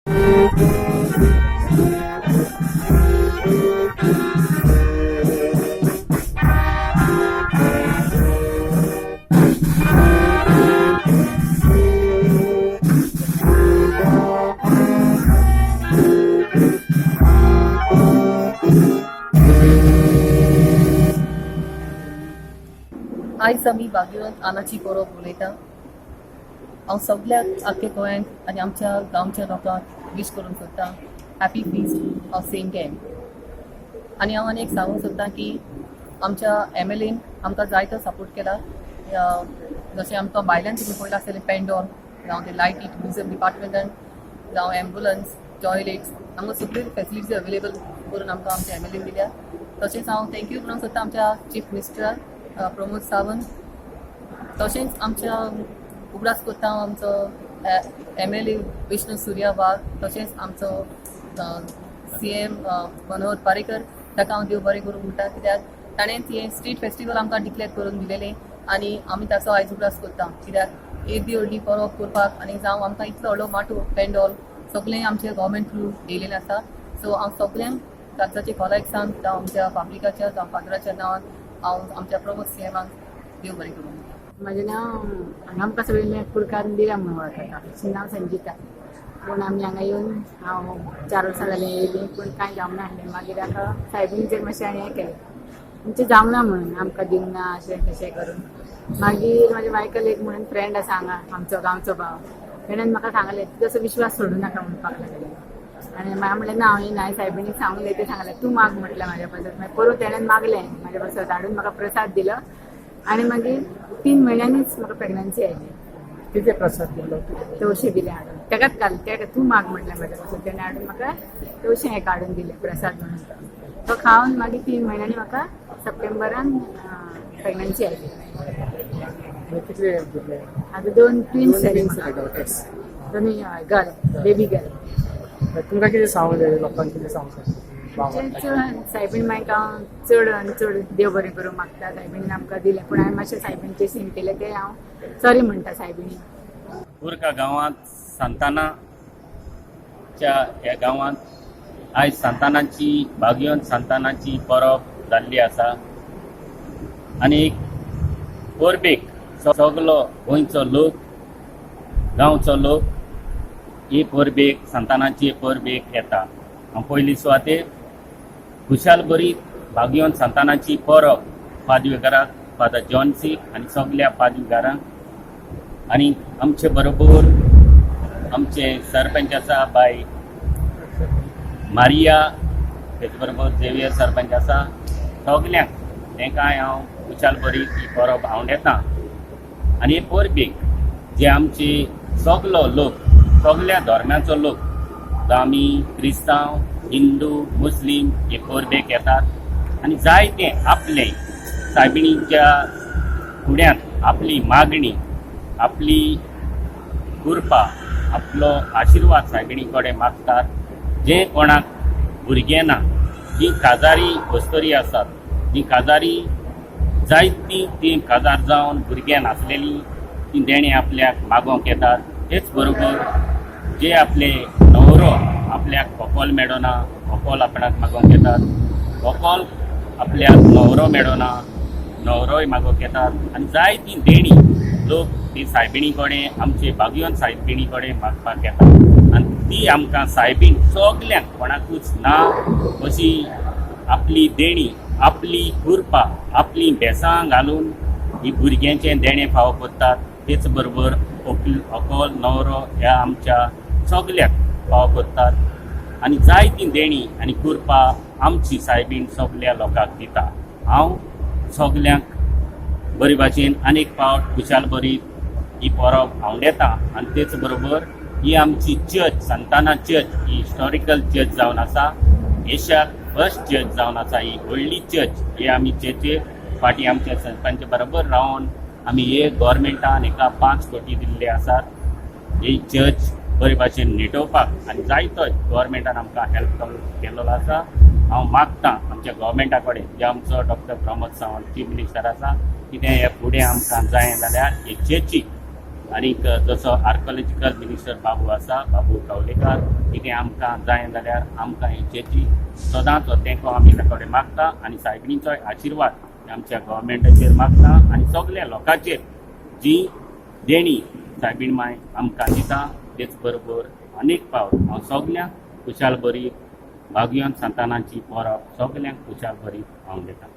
आयज आमी बागेवंत आनाची परब उलयता. हांव सगळ्याक आख्खे गोंयांत आनी आमच्या गांवच्या लोकांक वीश करूंक सोदता, happy feast of Saint Anne. आनी हांव आनी एक सांगूंक सोदता की आमच्या एमएलएन आमकां जायतो सपोर्ट केला. जशें आमकां भायल्यान तुमी पळयलां आसतलें, पेंडॉल जावं ते लायटी, ट्युरिजम डिपार्टमेंटान जावं एम्बुलन्स, टॉयलेट्स, आमकां सगळ्यो फेसिलिटीज अवेलेबल करून आमकां आमच्या एमएलएन दिल्या. तशेंच हांव thank you म्हणूंक सोदता आमच्या चीफ मिनिस्टर प्रमोद सावंत. तशेंच आमच्या उगडास करता हांव आमचो एमएलए विष्णू सुर्या वाघ, तशेंच आमचो सीएम मनोहर पारेकर. ताका हांव देव बरें करूं म्हणटा, कित्याक ताणें हें स्ट्रीट फेस्टिवल आमकां डिक्लेर करून दिलेलें आनी आमी ताचो आयज उगडास करता, कित्याक येदी व्हडली परब करपाक आनी जावं आमकां इतलो व्हडलो माटो, पेंडॉल सगळें आमचे गव्हर्मेंट थ्रू येयलेलें आसा. सो हांव सगळ्यांक काळजाचे खोलायेक सांग, जावं आमच्या पाब्लिकाच्या जावं फादराच्या नांवान हांव आमच्या प्रमोद सीएमाक देव बरें करूं म्हणटा. म्हजें नांव, हांगा आमकां सगळीं कुरकार इंदिरा म्हणून वळखता. तशें नांव संजिता. पूण आमी हांगा येवन हांव 4 वर्सां जालीं येयलीं, पूण कांय जावंक नासलें. मागीर आतां सायबीन मातशें हें केलें, आमचें जावंक ना म्हणून आमकां दिवंक ना अशें तशें करून. मागीर म्हाज्या मायकल एक म्हणून फ्रेंड आसा हांगा, आमचो गांवचो भाव, तेणेन म्हाका सांगलें, तुजो विश्वास सोडूं नाका म्हणपाक लागलें. आनी हांवें म्हणलें ना, हांव ना, सायबिणीक सांगलें. तें सांगलें, तूं माग म्हटलें म्हाज्या पासत. मागीर परत तेणेन मागलें म्हाज्या पासत, हाडून म्हाका प्रसाद दिलो आनी मागीर 3 म्हयन्यांनीच म्हाका प्रेग्नन्सी आयली. कितें प्रसाद दिलो? तवशे दिले हाडून. तेकाच घाल, तेका तूं माग म्हटलें म्हाज्या पासून. तेणें हाडून म्हाका तवशे हें काडून दिले प्रसाद म्हणून. तो खावन मागीर 3 म्हयन्यांनी म्हाका सप्टेंबरान प्रेग्नन्सी आयली. आनी कितले भुरगे? आतां दोन ट्विन्स जाली ट्विन्स. म्हाका. डॉटर्स. दोनूय गर्ल, बेबी गर्ल. तुमकां कितें सांगूंक जाय, लोकांक कितें सांगूंक जाय? सायबीण मागीर हांव चड आनी चड देव बरें करूं मागता. सायबीणीन आमकां दिलें, पूण हांवें मातशें सायबीणचें सीन केलें, तें हांव सॉरी म्हणटा सायबिणी. कुरका गांवांत, सांतानाच्या ह्या गांवांत आयज सांतानाची, बागयोन सांतानाची परब जाल्ली आसा. आनी परबेक सगलो गोंयचो लोक, गांवचो लोक ही परबेक, सांतानाची परबेक येता. हांव पयली सुवातेर खुशाल बरी बागयोन सांतानाची परब पादवीकाराक, फादर जॉन्सीक आनी सगल्या पादवीकारांक आनी आमचे बरोबर आमचे सरपंच आसा बाय मारिया, तेचे बरोबर झेवियर सरपंच आसा, सगल्यांक तेंकांय हांव खुशाल बरी ही परब आंवडेता. आनी हे परबेक जे आमचे सगलो लोक, सगल्या धर्माचो लोक, जावं आमी क्रिस्तांव, हिंदू, मुस्लीम, हे परबेक येतात आनी जायते आपले सायबिणीच्या फुड्यांत आपली मागणी, आपली कृपा, आपलो आशिर्वाद सायबिणी कडेन मागतात. जे कोणाक भुरगें ना, जी काजारी अस्तरी आसात, जी काजारी जायतीं ती काजार जावन भुरगें नासलेलीं, ती देणें आपल्याक मागोवंक येतात. तेच बरोबर जे आपले न्हवरो आपल्याक व्हंकल मेळना, व्हंकल आपणाक मागोवंक येतात. व्हंकल आपल्याक न्हवरो मेळना, न्हवरोय मागोवंक येतात. आनी जायतीं देणीं लोक ती सायबिणी कडेन, आमचे बागयोन सायबिणी कडेन मागपाक येतात. आनी ती आमकां सायबीण सगल्यांक कोणाकूच ना अशी आपली देणी, आपली कृपा, आपली भेसां घालून ही भुरग्यांचें देणें फावो करतात. तेच बरोबर व्हंकल, व्हंकल, न्हवरो ह्या आमच्या सगल्याक फावो करतात. आनी जायतीं देणी आनी कृपा आमची सायबीण सगल्या लोकांक दिता. हांव सगल्यांक बरे भाशेन आनीक फावट खुशाल बरी ही परब आंवडेता. आनी तेच बरोबर ही आमची चर्च, सांताना चर्च, ही हिस्टॉरिकल चर्च जावन आसा, एशियाक फर्स्ट चर्च जावन आसा ही व्हडली चर्च. ही आमी चर्चेक फाटीं आमच्या सरपंच बरोबर रावन आमी हे गोवोरमेंटान हेका 5 कोटी दिल्ले आसात ही चर्च बरे भाशेन निटोवपाक. आनी जायतो गोवोरमेंटान आमकां हेल्प केल्लो आसा. हांव मागता आमच्या गोवोरमेंटा कडेन, जे आमचो doctor Pramod Sawant chief minister आसा, कितें हे फुडें आमकां जाय जाल्यार हे चर्चीक आनीक जसो आर्कोलॉजिकल मिनिस्टर बाबू आसा, बाबू कावलेकार, कितें आमकां जाय जाल्यार आमकां हेचेची सदांच तेंको आमी ताका कडेन मागता आनी सायबिणीचोय आशिर्वाद आमच्या गव्हर्मेंटाचेर मागता आनी सगल्या लोकांचेर जी देणी सायबीण माय आमकां दिता. तेच बरोबर अनेक फावट हांव सगल्यांक खुशाल बरी बागयोन सांतानाची परब सगल्यांक खुशाल बरी हांव दितां.